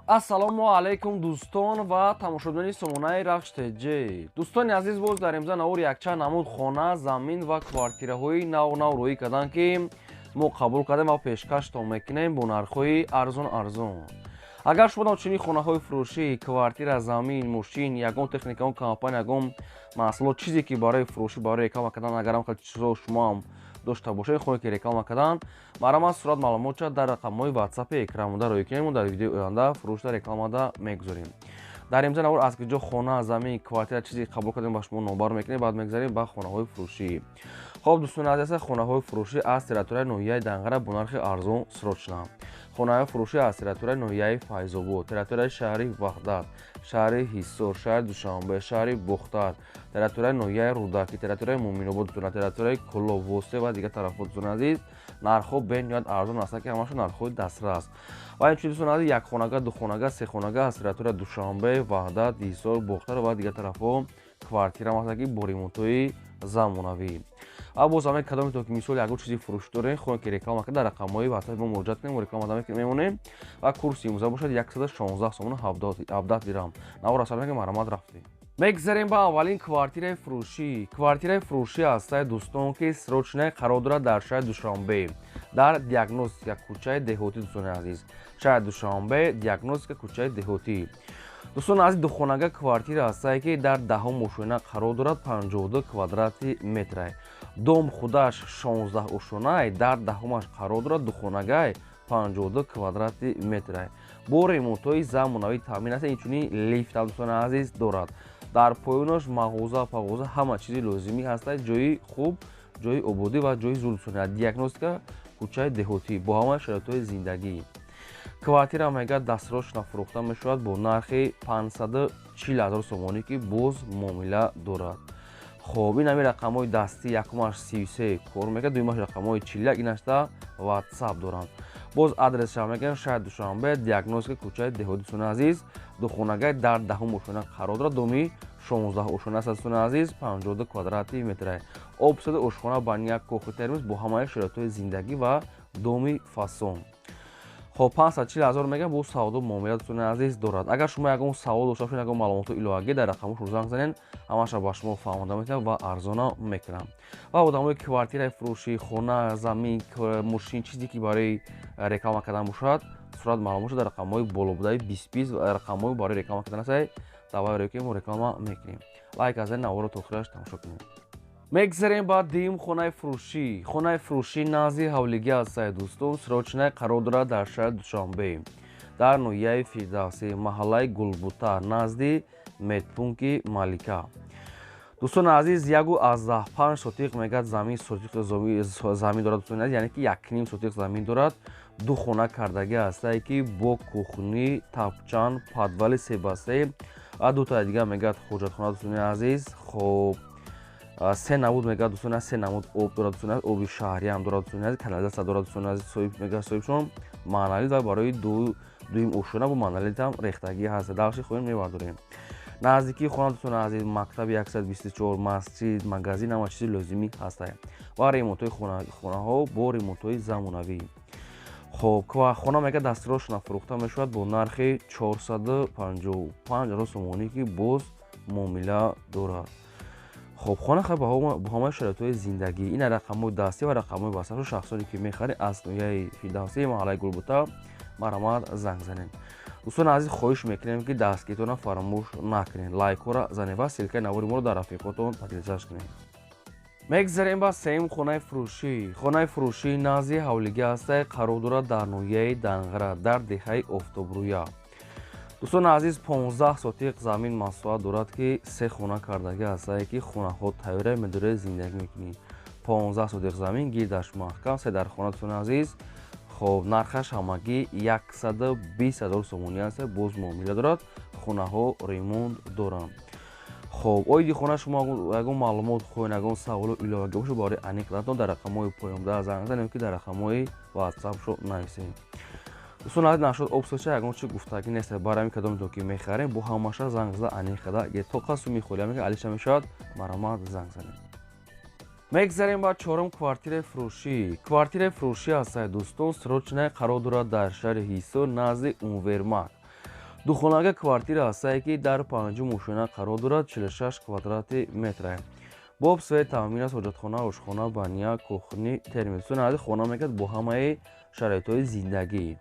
Ассалому алайкум, дӯстон ва тамошобинони сомонаи Рахш ТЖ. Дӯстони азиз, боз дар имза навор якчанд намуд хона, замин ва квартираҳои нав нав рӯӣ карданд, ки мо қабул кардем ва пешкаштон мекунем бо нархҳои арзон арзон. Агар шумо чунин хонаҳои фурӯшӣ, квартира, замин, мошин, ягон техника, ягон компания, ягон маҳсулот, чизе ки барои фурӯшӣ, барои реклама кардан, агарам хел чизо шумо ҳам дошта бошед, хоҳед ки реклама кардан, марҳамат, сурат маълумотша дар рақамҳои ватсапи экранмонда рӯй кунем. Дар видеои оянда фурӯшда, рекламада мегузорем. Дар имза навор аз куҷо хона, замин, квартира, чизе қабул кардем, ба шумо номбар мекунем. Баъд мегзарем ба хонаҳои фурӯшӣ. Хоб, дӯстони азиз, хонаҳои фурӯшӣ аз территорияи ноҳияи Данғара бо нархи арзон срочно. Хонаҳои фурӯшӣ аз территорияи ноҳияи Файзобод, территорияи шаҳри Ваҳдат, шаҳри Ҳисор, шаҳри Душанбе, шаҳри Бохтар, территорияи ноҳияи Рӯдакӣ, территорияи Муъминобод, территорияи Кӯлоб, Восеъ ва дигар тарафҳо. Дӯстони азиз, нархҳо бениҳоят арзон ҳастанд, ки ҳамашон нархҳои дастрас. Ва инчунин, дӯстони азиз, якхонага, духонага, сехонага аз территорияи Душанбе, Ваҳдат, Ҳисор, Бохтар ва дигар тарафҳо квартира ҳастанд, ки бо ремонтҳои замонавӣ. Ва боз ҳамаи кадометон ки мисол ягон чизи фурӯшӣ дорем, хоҳем ки реклама кунед, дар рақамҳои ватсапи мо муроҷиат кунем, реклама мемонем. Ва курси имрӯза бошад 116 сомону 17 дирам. Навор асар мекунем, марҳамат, рафтем. Мегзарем ба аввалин квартираи фурӯшӣ. Квартираи фурӯшӣ ҳастаи, дӯстон, ки срочно қарор дорад дар шаҳри Душанбе, дар Диагностика, кӯчаи Деҳотӣ. Дӯстони азиз, шаҳри Душанбе, Диагностика, кӯчаи Деҳотӣ. Дӯстони азиз, духонага квартира ҳастае, ки дар 10-ум ошёна қарор дорад, 52 квадрати метрай. Дом худаш 16 ошёнай, дар 10-умаш қарор дорад, духонагай, 52 квадрати метрай, бо ремонтҳои замонавӣ таъмин аст. Инчунин лифт ҳам, дӯстони азиз, дорад. Дар поёнаш мағоза, пағоза, ҳама чизи лозимӣ ҳаста. Ҷои хуб, ҷои ободӣ ва ҷои зур, дӯстони. Диагностика, кӯчаи Деҳотӣ, бо ҳама шароитҳои зиндагӣ. Квартира мегӯяд дастрочно фурӯхта мешавад бо нархи 540 ҳазор сомонӣ, ки боз муомила дорад. Хоб, ин ҳами рақамҳои дастӣ: якумаш 33 кор мекунад, дуюмаш рақамҳои 41, инашта ватсап доранд. Боз адресша мегӯям: шаҳри Душанбе, Диагностика, кӯчаи Деҳотӣ. Дӯстони азиз, духонагай дар 10-ум ошёна қарор дорад, доми 16 ошёна аст, дӯстони азиз, 52 квадрати метрай, обсади ошхона, баня, кухня, термос, бо ҳамаи шароитҳои зиндагӣ ва доми фасон. Хоб, 540 ҳазор мегӯям, бо савдо муомила, дӯстони азиз, дорад. Агар шумо ягон савол дошта бошед, ягон маълумоти иловагӣ, дар рақамҳо занг занед, ҳамаша ба шумо фаҳмонда метавонам ва арзона мекунам. Ва одамои квартираи фурӯшӣ, хона, замин, мошин, чизе ки барои реклама кардан бошад, сурат маълумотшо дар рақамҳои болобудаи 20 20, рақамҳои барои реклама кардан аст, давайро ки мо реклама мекунем. Лайк аз наворо то охираш тамошо кунем. Мегзарем ба дуюм хонаи фурӯшӣ. Хонаи фурӯшӣ назди ҳавлигӣ ҳастае, дӯстон, срочно қарор дорад дар шаҳри Душанбе, дар ноҳияи Фирдавсӣ, маҳаллаи Гулбута, назди медпункти Малика. Дӯстони азиз, 1,5 сотиқ мегӯяд замин, сотиқ замин дорад, дӯстони азиз, яъне ки 1,5 сотиқ замин дорад. Ду хона кардагӣ ҳастае, ки бо кухня, тапчан, подвали себастаи ва дутаи дигар мегӯяд ҳоҷатхона, дӯстони азиз. Хоб, се намуд мегӯяд, дӯстони азиз, се намуд об дорад, дӯстони азиз, оби шаҳриам дорад, дӯстони азиз, канализатсия дорад, дӯстони азиз. Соҳиб мегӯяд, соҳибшон монолит ва барои дуюм ошёна бо монолитам рехтагӣ ҳаст. Дарши хоҳем мебардорем. Наздикии хона, дӯстони азиз, мактаби 124, масҷид, магазин, ҳама чизи лозимӣ ҳастае ва ремонтҳои хонаҳо бо ремонтҳои замонавӣ. Хоб, хона мегӯяд дастрочно фурӯхта мешавад бо нархи 455 ҳазор сомонӣ, ки боз муомила дорад. Хоб, хона бо ҳамаи шароитҳои зиндагӣ. Ин рақамҳои дастӣ ва рақамҳои ватсапро шахсоне ки мехаред аз ноҳияи Фирдавсӣ, маҳаллаи Гулбута, марҳамат, занг занед. Дӯстони азиз, хоҳиш мекунем, ки дастгиритонро фаромӯш накунед, лайкҳоро занед ва ссылкаи навори моро дар рафиқотон поделиться кунед. Мегзарем ба сеюм хонаи фурӯшӣ. Хонаи фурӯшӣ назди ҳавлигӣ ҳастае, қарор дорад дар ноҳияи Данғара, дар деҳаи Офтобрӯя. Дӯстони азиз, 15 сотиқ замин масоҳат дорад, ки се хона кардагӣ ҳастае, ки хонаҳо тайёра, медорӣ, зиндагӣ мекунӣ. 15 сотиқ замин, гирдаш маҳкам, се дар хона, дӯстони азиз. Хоб, нархаш ҳамагӣ 120 ҳазор сомонӣ аст, боз муомила дорад. Хонаҳо ремонт доранд. Хоб, оиди хона шумо ягон маълумот хоҳед, ягон саволу иловагӣ бошад, барои аниқ кардатон дар рақамҳои поёнда занг занед, ки дар рақамҳои ватсапшо нависед. Дӯстон азиз, нашуд обсоча, ягон чи гуфтагӣ нест. Барои ҳамин кадометон ки мехарем, бо ҳамаша занг зада, аниқ карда, то қасуми холия мекунад, алиша мешавад, марҳамат, занг занед. Мегзарем ба чорум квартираи фурӯшӣ. Квартираи фурӯшӣ ҳастае, дӯстон, срочно қарор дорад дар шаҳри Ҳисор, назди универмаг. Духонага квартира ҳастае, ки дар панҷум ошёна қарор дорад, 46 квадрати метра. Бо об свет таъмин аст, ҳоҷатхона, ошхона, баня, кухни, термин. Дӯстони азиз, хона мегӯяд бо ҳамаи шароитҳои зиндагӣ.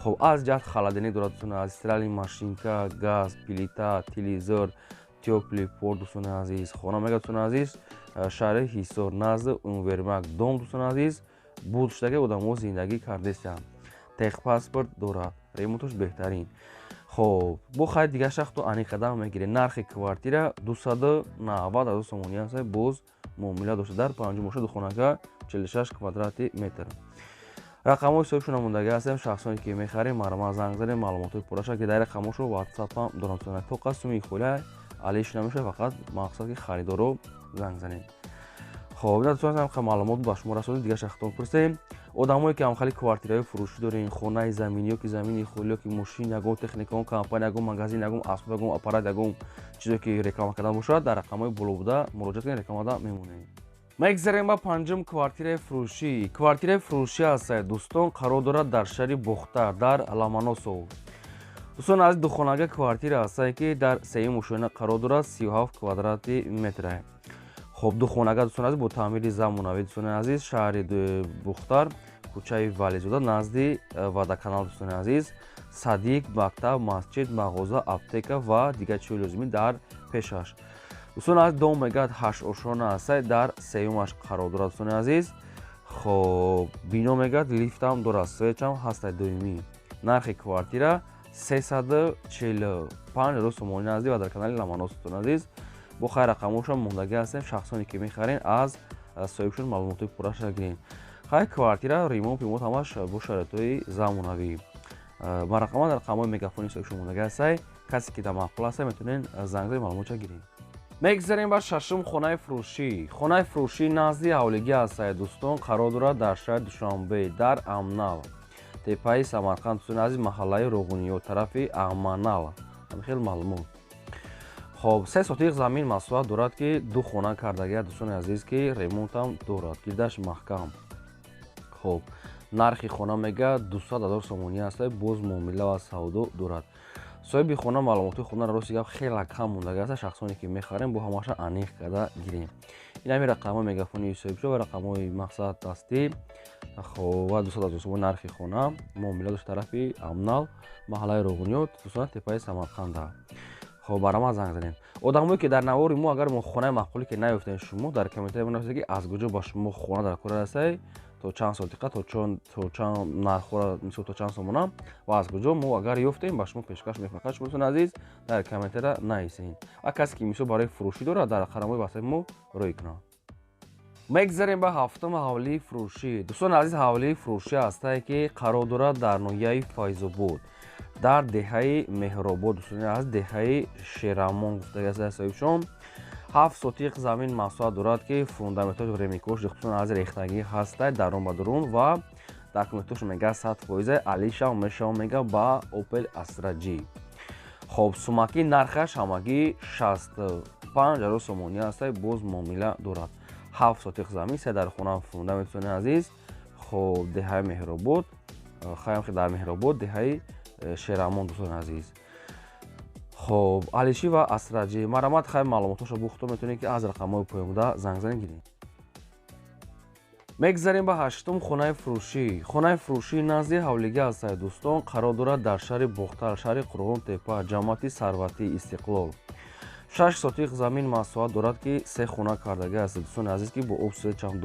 Хоб, аз ҷиҳат холодильник дорад, дӯстони азиз, стиральный машинка, газ, плита, телевизор, тёплый пол, дӯстони азиз. Хона мегӯяд, дӯстони азиз, шаҳри Ҳисор, назди универмаг дом, дӯстони азиз, буд шудаги одамо зиндагӣ кардестанд. Техпаспорт дорад, ремонташ беҳтарин. Хоб, бо хайр дигар шахту аниқ қадам мегирем. Нархи квартира 290 ҳазор сомонӣ аст, боз муомила дошта, дар панҷум ошёна, духонага, 46 квадрати метр. Рақамҳои соҳибшон намондагӣ ҳастем. Шахсоне ки мехарем, марҳамат, занг занем, маълумотҳои пурраша, ки дар рақамҳошо ватсапам дорам. Тоқа суми холя алиш намешавад, фақат мақсад ки харидоро занг занем. Хоб, ин маълумот ба шумо расонем, дигар шахтон пурсем. Одамое ки ҳамхали квартираҳои фурӯшӣ дорем, хонаи заминӣ ё ки замини холӣ, ё ки мошин, ягон техника, ягон компания, ягон магазин, ягон асбоб, ягон аппарат, ягон чизе ки реклама кардан бошад, дар рақамҳои боло буда муроҷиат кунед, рекламада мемонем. Мегзарем ба панҷум квартираи фурӯшӣ. Квартираи фурӯшӣ ҳастае, дӯстон, қарор дорад дар шаҳри Бохтар, дар Ломоносов. Дӯстон азиз, духонага квартира ҳастае, ки дар сеюм ошёна қарор дорад, 37 квадрати метра. Хоб, духонага, дӯстони азиз, бо таъмири замонавӣ, дӯстони азиз, шаҳри Бухтар, кӯчаи Вализода, назди водоканал, дӯстони азиз, садик, мактаб, масҷид, мағоза, аптека ва дигар чиҳои лозимӣ дар пешаш. Дӯстони азиз, дом мегӯяд ҳашт ошёна ҳастай, дар сеюмаш қарор дорад, дӯстони азиз. Хоб, бино мегӯяд лифтам дорад, светам ҳастай доимӣ. Нархи квартира 345 ҳазор сомонӣ, назди водоканали Ломоносов, дӯстони азиз. Бо хайр рақамҳошон мондагӣ ҳастем. Шахсоне ки мехарен, аз соҳибшон маълумотҳои пурраша гирем. Хайр, квартира ремонт пимонт ҳамаш бо шароитҳои замонавӣ. Ба рақамҳо дар рақамҳои мегафони соҳибшон мондагӣ ҳастай. Касе ки дар маъқул ҳастай, метавонен занг зани, маълумотша гирем. Мегзарем ба шашум хонаи фурӯшӣ. Хонаи фурӯшӣ назди ҳавлигӣ ҳастае, дӯстон, қарор дорад дар шаҳри Душанбе, дар Амнал, теппаи Самарқанд, дӯстони азиз, маҳаллаи Роғуниё, тарафи Аманал. Ҳамин хел маълумот. Хоб, 3 сотиқ замин масоҳат дорад, ки ду хона кардагия, дӯстони азиз, ки ремонтам дорад, гирдаш маҳкам. Хоб, нархи хона мегӯяд 200 ҳазор сомонӣ ҳастай, боз муомила ва савдо дорад. Соҳиби хона маълумотҳои хонаро, рости гап, хеле кам мондагӣ аст. Шахсоне ки мехарем, бо ҳамаша аниқ карда гирем. Ин ҳамин рақамҳои мегафони соҳибшо ва рақамҳои мақсад дастӣ. Хоб, ва 200 ҳазор сомонӣ нархи хона, муомила дошт, тарафи Амнал, маҳаллаи Роғуниёт, дӯстон, теппаи Самарқанда. Хоб, барама занг занем. Одамое ки дар навори мо, агар мо хонаи маъқуле ки наёфтем, шумо дар комментария бинависед, ки аз куҷо ба шумо хона дар кор расай, то чанд сотиқа, то чанд нархҳоро, мисол, то чанд сомона ва аз куҷо. Мо агар ёфтем, ба шумо пешкаш мекунем. Фақат шумо, дӯстони азиз, дар комментария нависед ва касе ки мисол барои фурӯшӣ дорад, дар рақамҳои ватсапи мо рӯй кунад. Мегзарем ба ҳафтум ҳавлии фурӯшӣ. Дӯстони азиз, ҳавлии фурӯшӣ ҳастае, ки қарор дорад дар ноҳияи Файзобод, дар деҳаи Меҳробод, дӯстони азиз, деҳаи Шерамон гуфтагӣ аст соҳибшон. 7 сотиқ замин масоҳат дорад, ки фундаментош, временкош, дӯстони азиз, рехтагӣ ҳастай дарун ба дурун ва документош мега 100%, алишав мешав мега ба Opel Astra G. Хоб, сумаки нархаш ҳамагӣ 65 ҳазор сомонӣ ҳастай, боз муомила дорад. 7 сотиқ замин, се дар хона, фундамент, дӯстони азиз. Хоб, деҳаи Меҳробод, хаям дар Меҳробод, деҳаи Шерамон, дӯстони азиз. Хоб, алиши ва Астра G. Марҳамат, хайр, маълумотҳошо бухто метавонед, ки аз рақамҳои поёнбуда занг занед, гиред. Мегзарем ба ҳаштум хонаи фурӯшӣ. Хонаи фурӯшӣ назди ҳавлигӣ ҳастае, дӯстон, қарор дорад дар шаҳри Бохтар, шаҳри Қурғон Тепа, ҷамоати Сарватӣ Истиқлол. 6 сотиқ замин масоҳат дорад, ки се хона кардагӣ аст, дӯстони азиз, ки бо об свет чанд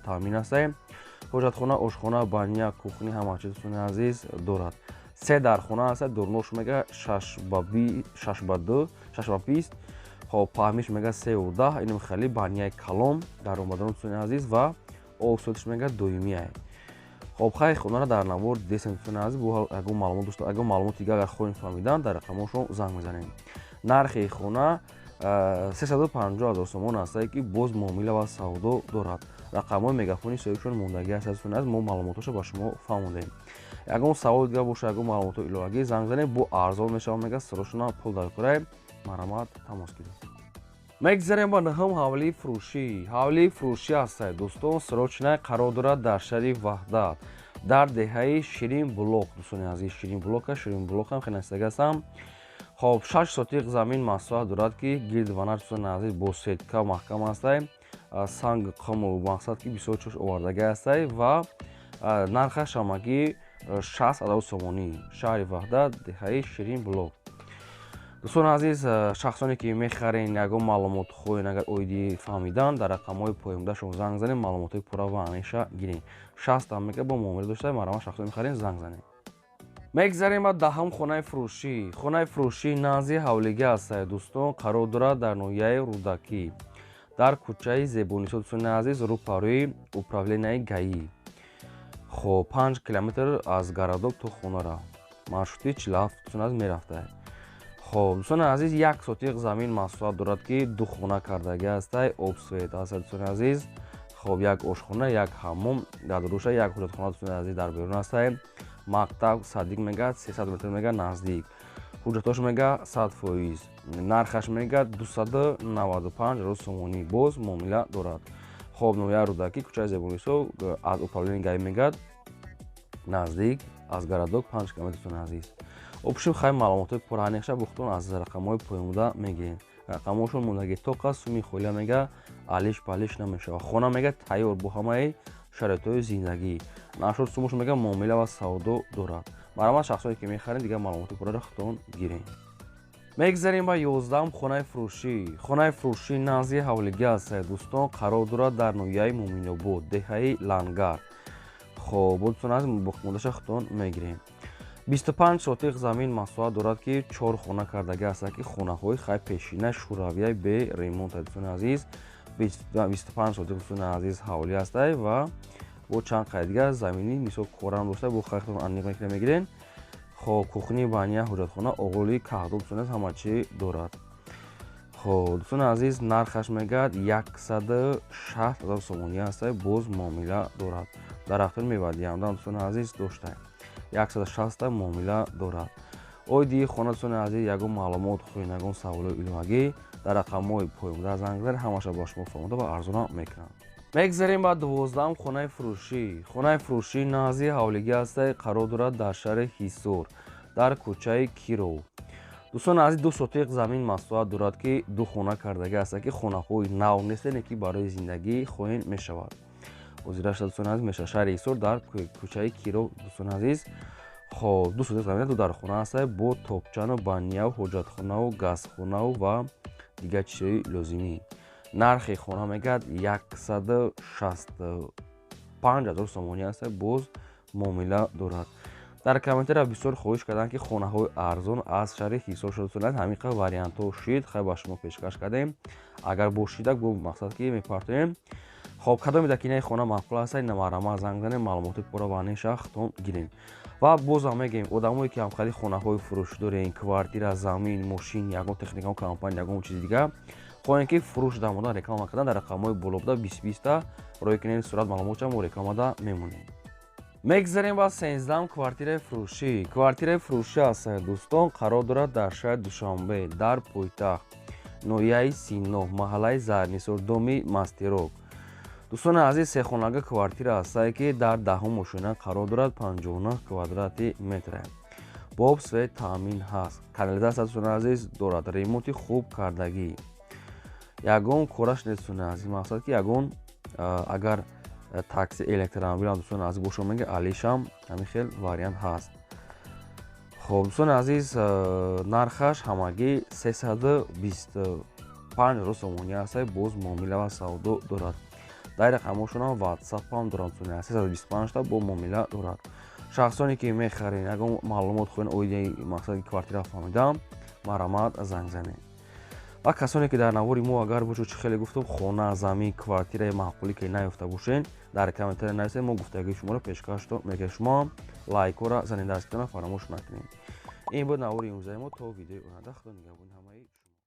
таъмин ҳастае. Ҳоҷатхона, ошхона, баня, кухни, ҳама чиз, дӯстони азиз, дорад. Се дар хона ҳаста, дурнош мега шаш ба ду, шаш ба бист. Хоб, паҳмиш мега 3,10. Инам хеле баняи калон дар омадан, дӯстони азиз, ва об светш мега доимиай. Хоб, хай, хонара дар навор дидесем, дӯстони азиз. Бо ягон маълумот дошта, ягон маълумоти дигар агар хоҳем фаҳмидан, дар рақамҳошон занг мезанем. Нархи хона 350 ҳазор сомон ҳастае, ки боз муомила ва савдо дорад. Рақамҳои мегафони соҳибшон мондагӣ аст, дӯстони азиз, мо маълумотҳошо ба шумо фаҳмондем. Ягон савол дигар боша, ягон маълумотҳои иловагӣ, занг занед. Бо арзон мешавад мега, сирошона пул дар курай, марҳамат, тамос гиред. Мегзарем ба наҳум ҳавлии фурӯшӣ. Ҳавлии фурӯшӣ ҳастае, дӯстон, срочная, қарор дорад дар шаҳри Ваҳдат, Дар деҳаи Ширинбулоқ, дӯстони азиз, Ширинбулоқ, Ширинбулоқ ҳам хеле наздик ҳастам. Хоб, 6 сотиқ замин масоҳат дорад, ки гирд ванар, дӯстони азиз, бо сетка маҳкам ҳастай, санг, қуму, мақсад ки бисёр чош овардагӣ ҳастай ва нархаш ҳамагӣ 60 ҳазор сомонӣ. Шаҳри Ваҳдат, деҳаи Ширинбулоқ. Дӯстони азиз, шахсоне ки мехарен, ягон маълумот хоҳен, агар оиди фаҳмидан, дар рақамҳои поёнбудашон занг занед, маълумотҳои пурра ва аниқша гирен. 60 мега бо муомила дошта, марҳамат, шахсоне мехарен, занг занед. Мегзарем ба 10-ум хонаи фурӯшӣ. Хонаи фурӯшӣ назди ҳавлигӣ ҳастад, дӯстон, қарор дорад дар ноҳияи Рӯдакӣ, дар кӯчаи Зебонисо, дӯстони азиз, рӯпарӯи управления и ГАИ. Хоб, 5 километр аз городок то хонара маршрути 47, дӯстони азиз, мерафтад. Хоб, дӯстони азиз, 1 сотиқ замин масоҳат дорад, ки ду хона кардагӣ ҳастай, об, свет ҳастад, дӯстони азиз. Хоб, як ошхона, як ҳаммом дар дуруша, як ҳуҷатхона, дӯстони азиз, дар берун ҳастай. Мактаб, садик мега 300 метр мега наздик. Ҳуҷҷатош мега 100%. Нархаш мега 295 ҳазор сомонӣ, боз муомила дорад. Хоб, ноҳияи Рӯдакӣ, кӯчаи Зебонисо, аз управление ГАИ мегад наздик, аз городок 5 километр, дӯстони азиз. Общем, хай, маълумотҳои пурра аниқша бухтон аз рақамҳои поёнбуда мегирем. Рақамҳошон мондагӣ, тоқа суми холия мега алиш палиш намешавад. Хона мега тайёр, бо ҳамаи шароитҳои зиндагӣ. Нашуд сумуш мега муомила ва савдо дорад. Марҳамат, шахсоне ки мехаред, дигар маълумоти пурраро худтон гирем. Мегзарем ба 11-ум хонаи фурӯшӣ. Хонаи фурӯшӣ назди ҳавлигӣ ҳастад, дӯстон, қарор дорад дар ноҳияи Муъминобод, деҳаи Лангар. Хоб, дӯстон азиз, боқимондаша худтон мегирем. 25 сотиқ замин масоҳат дорад, ки чор хона кардагӣ ҳастад, ки хонаҳои хай пешина шӯравияи бе ремонт, дӯстони азиз. 25 сотиқ, дӯстони азиз, ҳавлӣ ҳастай ва бо чанд қайд дигар заминӣ, мисол, корам дошта, бо хайхтон аниқ мекунем, мегирен. Хоб, кухни, баня, ҳуҷатхона, оғоли, каҳдоб, дӯстони азиз, ҳама чӣ дорад. Хоб, дӯстони азиз, нархаш мегӯяд 160 ҳазор сомонӣ ҳастай, боз муомила дорад. Дарахтони мевадиҳанда, дӯстони азиз, доштай. 160 муомила дорад. Оиди хона, дӯстони азиз, ягон маълумот хоҳед, ягон саволои иловагӣ, дар рақамҳои поёнбуда занг занед, ҳамаша ба шумо фаҳмода ва арзона мекунанд. Мегзарем ба 12-ум хонаи фурӯшӣ. Хонаи фурӯшӣ назди ҳавлигӣ ҳастай, қарор дорад дар шаҳри Ҳисор, дар кӯчаи Киров. Дӯстони азиз, 2 сотиқ замин масоҳат дорад, ки ду хона кардагӣ ҳастад, ки хонаҳои нав нестене, ки барои зиндагӣ хоҳен мешавад. Ҳозираша, дӯстони азиз, мешавад шаҳри Ҳисор, дар кӯчаи Киров, дӯстони азиз. Хоб, 2 сотиқ замин, ду дархона ҳастай бо топчану баняву ҳоҷатхонаву газхонаву ва дигар чизҳои лозимӣ. Нархи хона мегӯяд 165 ҳазор сомонӣ ҳастай, боз муомила дорад. Дар комментария бисёр хоҳиш карданд, ки хонаҳои арзон аз шаҳри Ҳисор шуд. Ҳамин қадр вариантҳо шид, хай, ба шумо пешкаш кардем. Агар бошидак, бо мақсад ки мепартоем. Хоб, кадоме дар кинаи хона маъқул ҳастай, марҳамат, занг занед, маълумоти пурра ва аниқша худтон гирем. Ва бозам мегӯем, одамое ки ҳамхали хонаҳои фурӯшӣ дорем, квартира, замин, мошин, ягон техника, компания, ягон чизи дигар хоҳем, ки фурӯш дамодан, реклама кардан, дар рақамҳои боло буда 20 20-та роҳӣ кунед сурат, маълумотша мо рекламада мемонем. Мегзарем ба 13-ум квартираи фурӯшӣ. Квартираи фурӯшӣ ҳастад, дӯстон, қарор дорад дар шаҳри Душанбе, дар пойтахт, ноҳияи Сино, маҳаллаи Зарнисор, доми Мастерок. Дӯстони азиз, сехонага квартира ҳастае, ки дар 10-ум ошёна қарор дорад, 59 квадрати метре, бо об, свет таъмин ҳаст, канализатсия, дӯстони азиз, дорад, ремонти хуб кардагӣ, ягон кораш нест, дӯстони азиз. Мақсад ки ягон агар такси, электромобилам, дӯстони азиз, бошо, мега алишам ҳамин хел вариант ҳаст. Хоб, дӯстони азиз, нархаш ҳамагӣ 325 ҳазор сомонӣ ҳаста, боз муомила ва савдо дорад. Дар рақамҳошонам ватсапам дорам, дӯстони азиз, 325та бо муомила дорад. Шахсоне ки мехарен, ягон маълумот хоҳен оиди мақсади квартира фаҳмидам, марҳамат, занг занед. Ва касоне ки дар навори мо, агар бошо, чӣ хеле гуфтум, хона, замин, квартираи маъқулӣ ки наёфта бошен, дар комментария нависед, мо гуфтагии шуморо пешкашто мекунем. Шумо лайкҳоро занед, дастгирона фаромӯш накунед. Ин буд навори имрӯзаи мо. То видеои оянда, худо нигаҳбони ҳамаи.